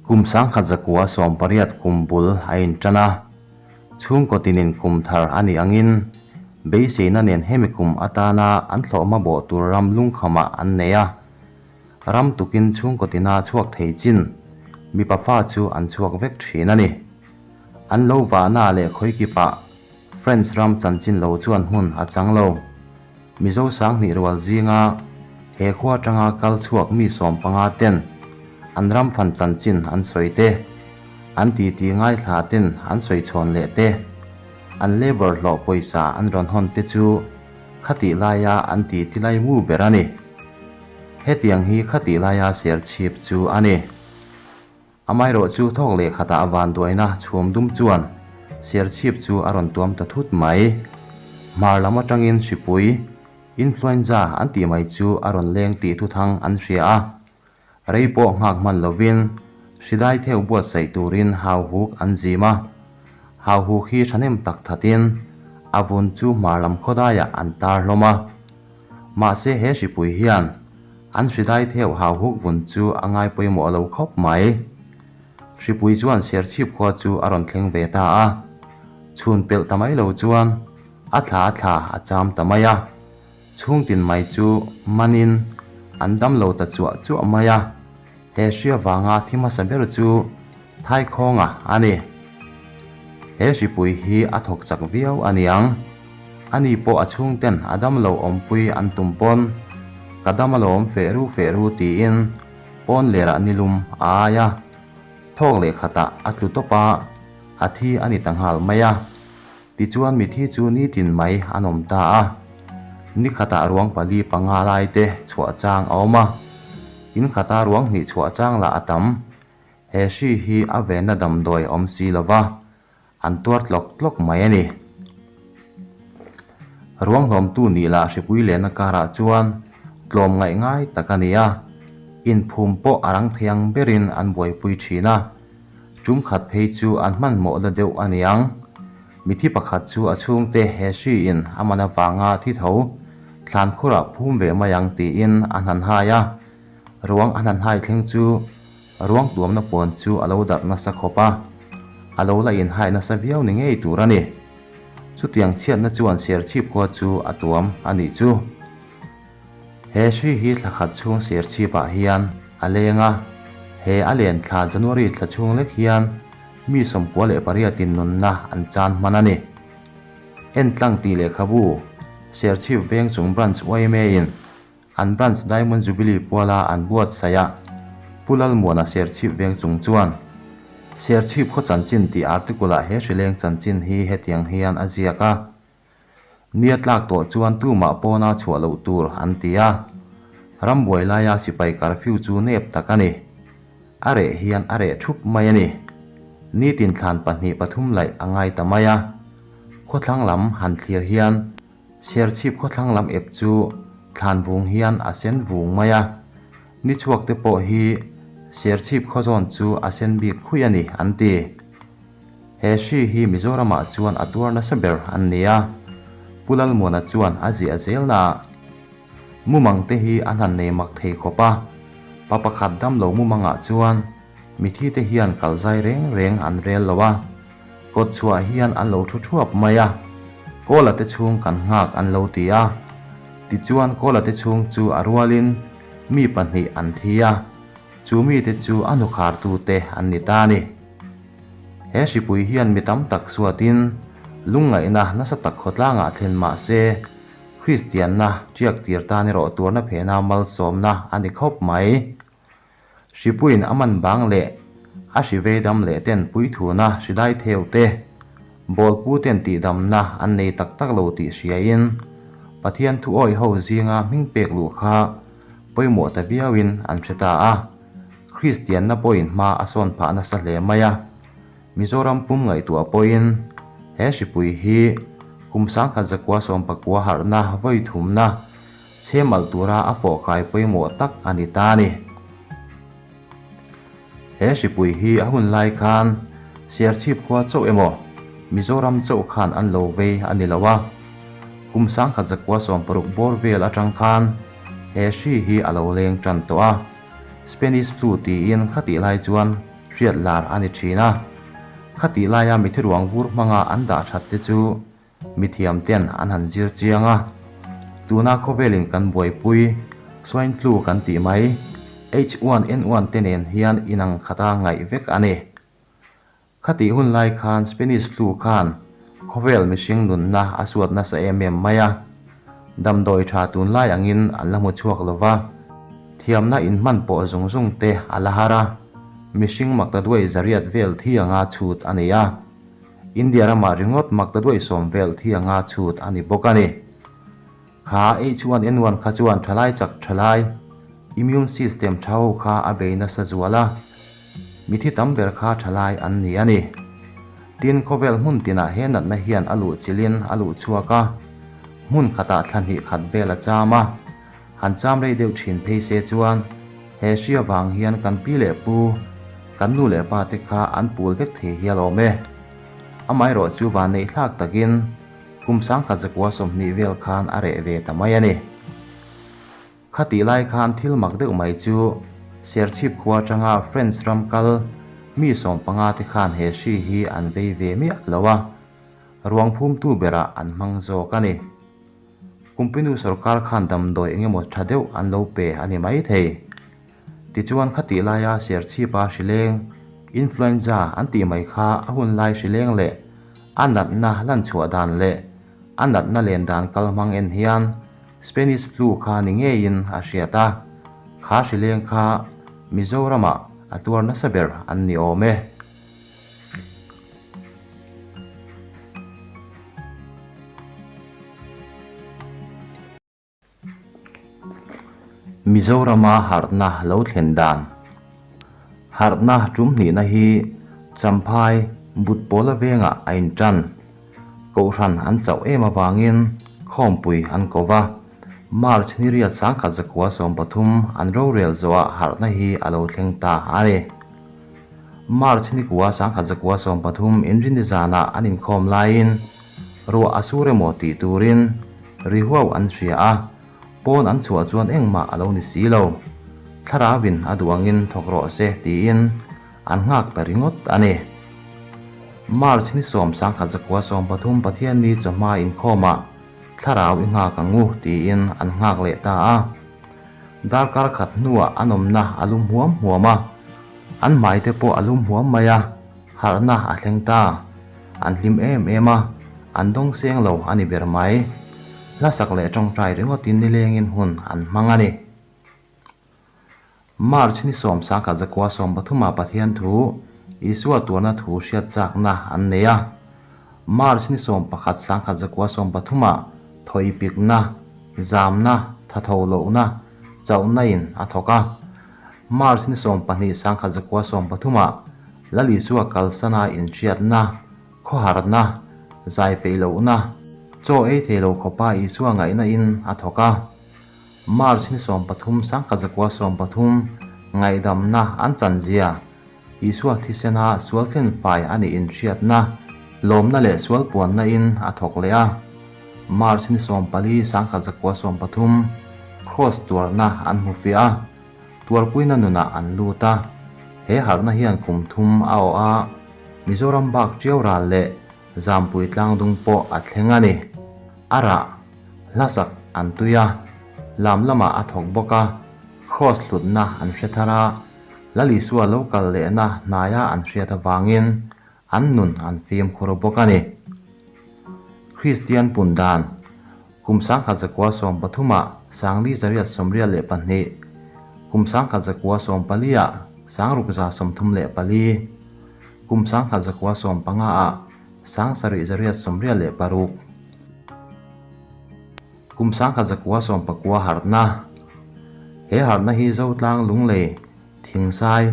Kum 1918 kum bul a intan a, chhungkaw tinin kum thar a nih angin beiseina nen hemi kum atana an thlawhhma bawh tur ram lungkhamah an nei a. Ram tukin chhungkaw tina chhuak thei chin mipa fa chu an chhuak vek thin a ni. An lo vahna leh khawikipah French ram chanchin lo chuan hmun a chang lo. Mizo Sanghnih rual zinga he khua atanga kal chhuak mi 15 ten an ram fan chanchin an sawi te, an titi ngaithla ten an sawi chhawn leh te, an labour hlawh pawisa an rawn hawn te chu khatih laia an titi lai mu ber a ni. Hetiang hi khatih laia Serchhip chu a ni. Amaherawhchu thawk leh khatah vanduaina chhum dum chuan Serchhip chu a rawn tuam ta thut mai. Hmar lam atangin hripui, influenza, an tih mai chu a rawn leng tih thuthang an hria a. Rei pawh nghak hman lovin hridai theu buatsaih turin hauhuk an zim a. Hauhuk hi thahnem tak thatin a vun chu hmar lam khawdaiah an tar hlawm a. Mahse he hripui hian an hridai theu hauhuk vun chu a ngai pawimawh lo khawp mai. Hripui chuan Serchhip khua chu a rawn thleng ve ta a, chhun pelh ta mai lo chuan a thla a thla a cham ta mai a, chhungtin mai chu manin an dam lo ta chuah chuah mai a, he hri avanga thi hmasa ber chu Thaikhawnga a ni. He hripui hi a thawk chak viau a niang. Ani pawh a chhungten a dam lo awmpui an tum pawn, Ka dam alawm feh ru feh ru tiin pawn lerah nilum a ai a, thawk leh khatah a tlu tawp a, a thi a ni ta nghal mai a. Tichuan mithi chu nitin mai an awm ta a, ni khatah ruang pali panga lai te chhuah chang a awm a, in khata ruang hnih chhuah chang lah a tam. He hri hi a venna damdawi awm si lova, An tuar tlawk tlawk mai a ni. Ruang hlawmtu nih lah hripui lehna karah chuan tlawm ngaih ngai tak a ni a, inphum pawh a rang thei ang berin an buaipui thin a, tum khat phei chu an hmanhmawh la deuh a niang. Mithi pakhat chu a chhungte he hriin a man avanga thi tho thlan khurah phum ve mai ang tiin a hnan hai a, ruang a hnan hai thleng chu Ruang tuamna puan chu a lo darh nasa khawp a, a lo la inhai nasa viau ni ngei tur a ni. Chutiang chhiatna chuan Serchhip khua chu a tuam a nih chu. He hri hi thla khat chhung Serchhipah hian a leng a, he a len thla January thla chhung lek hian mi 98 in nunna an chan hman a ni. Entlang tih lehkhabu Serchhip Vengchung Branch yma in An Branch Diamond Jubilee puala an buatsaih a, Pu Lalmuana Serchhip veng chung chuan, Serchhip khaw chanchin tih article-ah he hrileng chanchin hi hetiang hian a ziak a, Nia tlak tawh chuan tumah pawna chhuah loh tur an ti a, rambuai laia sipai curfew chu nep tak a ni. A reh hian a reh thup mai a ni. Nitin thlan pahnih pathum laih a ngai ta mai a, khawthlang lam han thlir hian Serchhip khawthlang lam ep chu thlan vung hian a sen vung mai a, ni chhuak te pawh hi Serchhip khaw zawn chu a sen bik khui a ni an ti. He hri hi Mizoramah chuan a tuar nasa ber an ni a, Pu Lalmuana chuan a ziah zel na ah mumang te hi a hnan nei mak thei khawp a, pa pakhat damlo mumangah chuan mithi te hian kal zai reng reng an rel lo a, Kawt chhuah hian an lo thu thuap mai a, Kawla te chhung kan nghak an lo ti a. Tichuan Kawla te chhung chu a rualin mi pahnih an thi a, chu mite chu a hnukhartu te an ni ta a ni. He hripui hian mi tam tak suatin lungngaihna nasa tak khawtlangah thlen mah se, Kristianna tiak tir tan erawh tuarna phehna malsawmna a ni khawp mai. Hripuiin a man bang leh a hri vei dam leh ten puithuna hri dai theu te, bawlpu ten tihdamna an nei tak tak lo tih hriain Pathian thu awih ho zinga hming pek luh kha pawimawh ta viauin an hre ta a. Kristianna pawhin hma a sawn phah nasa hle mai a. Mizoram pum ngaihtuah pawhin he hripui hi kum 1919 harhna vawi thumna Chhemalh tura a fawh kai pawimawh tak a ni ta a ni. He hripui hi a hun lai khan Serchhip khua chauh emaw Mizoram chauh khan an lo vei a ni lo a, kum 1960 bawr vel atang khan he hri hi a lo leng tan tawh a, Spanish flu tiin khatih lai chuan hriat lar a ni thin a. Khatih laia mithi ruang vur hmanga an dah that te chu mithiam ten an han zir chiang a. Tuna khawvelin kan buaipui swine flu kan tih mai H1N1 te nen hian inang khata ngaih vek a ni. Khatih hun lai khan Spanish flu khan khawvel mihring nunna a suat nasa em em mai a, damdawi tha tunlai angin an la hmu chhuak lo va, thiamna inhman pawh zung zung te a la har a, mihring maktaduai zariat vel thi anga chhut a ni a, India ramah ringawt maktaduai sawm vel thi anga chhut a ni bawk a ni. Kha H1N1 kha chuan thalai chak thalai, immune system tha ho kha a bei nasa zual a, mithi tam ber kha thalai an ni a ni. Tin, khawvel hmun tinah he natna hian a luh chilhin a luh chhuak a, hmun khatah thla hnih khat vel a cham a, han cham rei deuh thin phei se chuan he hri avang hian kan pi leh pu, kan nu leh pa te kha an pul vek thei hial awm e. Amaherawh chu vanneih thlak takin Kum sangkhat zakua 20 vel khan a reh ve ta mai a ni. Khatih lai khan thil mak deuh mai chu Serchhip khua atanga French ram kal mi 15 te khan he hri hi an vei ve miah lo a, ruang phumtu berah an hmang zawk a ni. Kumpinu sorkar khan damdawi engemaw tha deuh an lo pe a ni mai thei. Tichuan khatih laia Serchhipa hrileng, influenza, an tih mai kha a hun lai hrileng leh a natna lan chhuah dan leh a natna len dan kal hmang en hian Spanish flu kha ni ngeiin a hriat a, kha hrileng kha Mizoramah a tuar nasa ber an ni awm e. Mizorama harhna lo thlen dan. Harhna tum hnihna hi Champhai Butpawla vengah a intan. Kohhran an chauh em avangin khawmpui an ko va. March ni riat 1913 an rorel zawhah harhna hi a lo thleng ta a ni. March ni kua 1913 inrini zanah an inkhawm laiin ruah a sur emaw tih turin Ri huau an hria a, pawn an chhuah chuan engmah a lo ni si lo. Thlarauin a duh angin thawk rawh se tiin an nghak ta ringawt a ni. March ni 10 1913 Pathianni chawhma inkhawmah thlarau i nghak ang u tiin an nghak leh ta a. Darkar khat hnuah an awmna a lum huam huam a, an hmai te pawh a lum huam mai a, harhna a thleng ta. An hlim em em a, an dawng seng lo a ni ber mai. Hlasak leh tawngtai ringawtin nilengin hun an hmang a ni. March ni 10 1913 ah Pathian thu, Isua tuarna thu hriat chakna an nei a. March ni 11 1913 ah thawipikna, zamna, thatho lohna, chauhna in a thawk a. March ni 12 1913 ah Lal Isua kalsana inhriatna, khawharna, zai peih lohna, chaw ei thei lo khawpa Isua ngaihna in a thawk a. March ni 13 1913 ngaihdamna an chanzia, Isua thisena sual thlen fai a nih inhriatna, lawmna leh sual puanna in a thawk leh a. March ni 14 1913 Cross tuarna an hmu fiah a. Tuarpuina nunah an lut a, he harhna hian kum thum a awh a, Mizoram bak ṭiau ral leh Zampui tlangdung pawh a thleng a ni. A rah, hlasak an tui a, lam lamah a thawk bawk a, Kraws hlutna an hre thar a, Lal Isua lo kal lehna hnaia an hriat avangin an nun an fimkhur bawk a ni. Kristian pun dan, Kum 1913 ah 482, kum 1914 ah 634, kum 1915 ah 7886, kum 1990 harhna. He harhna hi Zotlang Lunglei, Thingsai,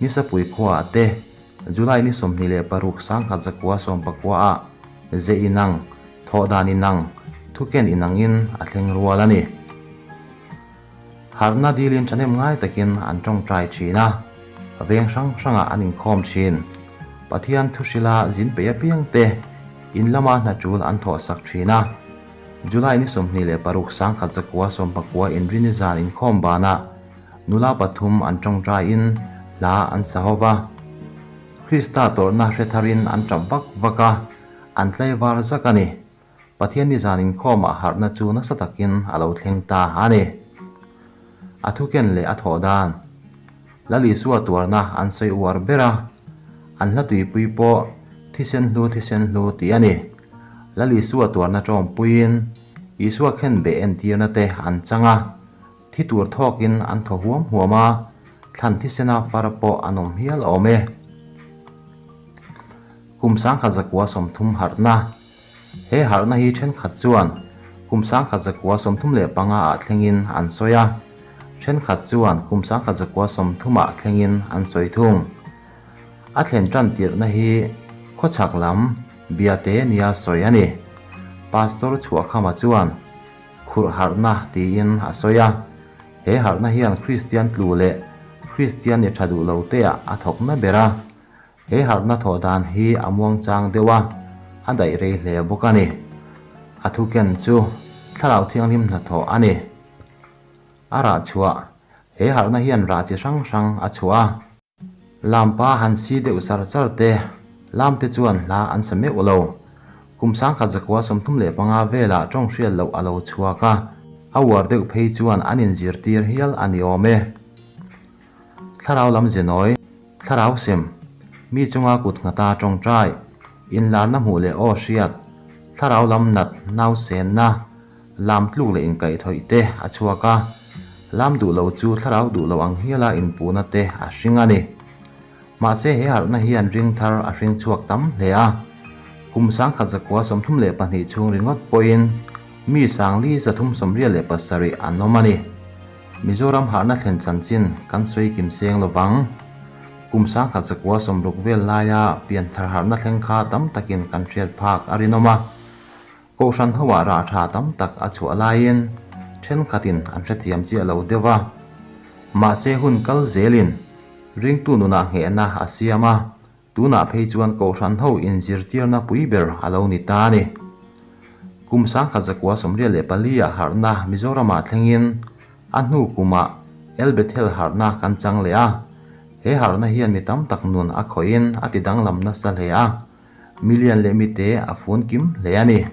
Nisapui khuaah te July ni 26 1990 ah ze inang, thawh dan inang, thuken inangin a thleng rual a ni. Harhna dilin thahnem ngai takin an tawngtai thin a, veng hrang hrangah an inkhawm thin. Pathian thu hrila zin peih apiang te in lama hna tul an thawh sak thin a. July ni 26 1990 inrini zan inkhawm banah nula pathum an tawngtaiin hla an sa ho va. Krista tawrhna hre tharin an tap vak vak a, an tlaivar zak a ni. Pathian nizan inkhawmah harhna chu nasa takin a lo thleng ta a ni. A thuken leh a thawh dan. Lal Isua tuarna an sawi uar ber a, an hla tuipui pawh thisen hlu thisen hlu tih a ni. Lal Isua tuarna tawmpuiin Isua khenbeh entirna te an chang a, thi tur thawkin an thaw huam huam a, thlan thisena far pawh an awm hial awm e. Kum 1930 harhna. He harhna hi thenkhat chuan kum 1935 ah thlengin an sawi a, thenkhat chuan kum 1930 ah thlengin an sawi thung. A thlen tan tirhna hi khawchhak lam Biate nia sawi a ni. Pastor Chhuahkhama chuan khurh harhna tiin a sawi a, he harhna hian Kristian tlu leh Kristian ni tha duh lo teah a thawk na ber a. He harhna thawh dan hi a muangchang deuh a, a daih rei hle bawk a ni. A thuken chu Thlarau Thianghlim hnathawh a ni. A rah chhuah, He harhna hian rah chi hrang hrang a chhuah a. Lampa han si deuh char char te, lam te chuan hla an sa meuh lo. Kum 1935 velah tawng hriat loh a lo chhuak a, a uar deuh phei chuan an inzirtir hial a ni awm e. Thlarau lam zenawi, thlarau sem, mi chunga kut nghata tawngtai, inlarna hmuh leh aw hriat, thlarau lam nat, nausenna, lam tluk leh inkaihthawih te a chhuak a, lam duh lo chu thlarau duh lo ang hiala inpuhna te a hring a ni. Mahse he harhna hian ring thar a hring chhuak tam hle a, kum 1932 chhung ringawt pawhin mi 4387 an awm a ni. Mizoram harhna thlen chanchin kan sawi kim seng lo vang. Kum 1960 vel laia pianthar harhna thleng kha tam takin kan hriat phak a rinawm a. Kohhran hoah rah tha tam tak a chhuah laiin thenkhatin an hrethiam chiah lo deuh a. Mahse hun kal zelin ringtu nunah nghehna a siam a, Tunah phei chuan Kohhran ho inzirtirna pui ber a lo ni ta a ni. Kum 1984 ah harhna Mizoramah thlengin a hnu kumah El Bethel harhna kan chang leh a. He harhna hian mi tam tak nun a khawhin a ti danglam nasa hle a, milian leh mite a fun kim hle a ni.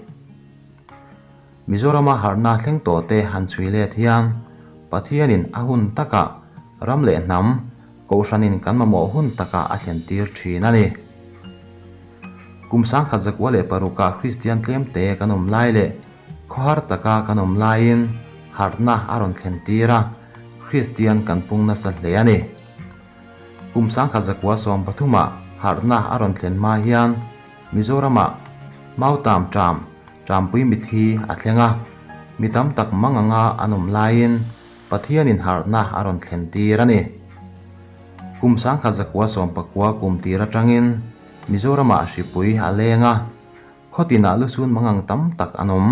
Mizorama harhna thleng tawhte han chhui let hian Pathianin a hun takah ram leh hnam, Kohhranin kan mamawh hun takah a thlen tir thin a ni. Kum 1906ah Kristian tlemte kan awm lai leh khawhar taka kan awm laiin harhna a rawn thlen tir a, Kristian kan pung nasa hle a ni. Kum 1913ah harhna a rawn thlen hma hian Mizoramah Mautam ṭam, ṭampui mithi a thleng a, mi tam tak mang anga an awm laiin Pathianin harhna a rawn thlen tir a ni. Kum 1919 kum tir atangin Mizoramah hripui a leng a, khawtinah lusun mangang tam tak an awm.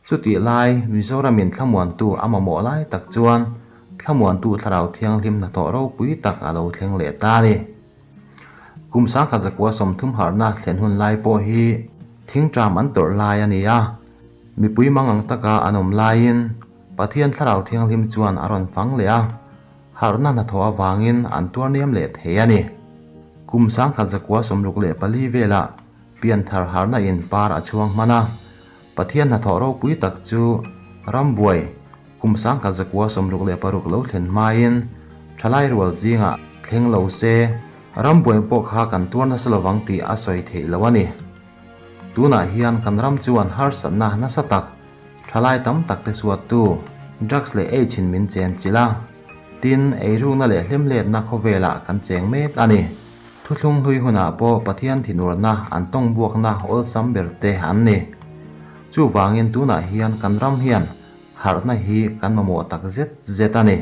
Chutih lai Mizoramin thlamuantu a mamawh lai tak chuan thlamuantu Thlarau Thianghlim hnathawh ropui tak a lo thleng leh ta a ni. Kum 1930 harhna thlen hun lai pawh hi thingṭam an tawrh lai a ni a, mipui mangang taka an awm laiin Pathian Thlarau Thianghlim chuan a rawn fang leh a, harhna hnathawh avangin an tuar niam leh thei a ni. Kum 1964 velah pianthar harhna in par a chhuang hman a, Pathian hnathawh ropui tak chu rambuai kum 1966 lo thlen hmain thalai rual zingah thleng lo se, rambuai pawh kha kan tuar nasa lovang tih a sawi theih lo a ni. Tunah hian kan ram chuan harsatna nasa tak Thalai tam tak te suattu drugs leh aids in min chen chilh a, tin, eirukna leh hlemhletna khawvelah kan cheng mek a ni. Thuthlung hlui hunah pawh Pathian thinurna an tawng buakna awlsam ber te an ni. Chuvangin tunah hian kan ram hian harhna hi kan mamawh tak zet zet a ni.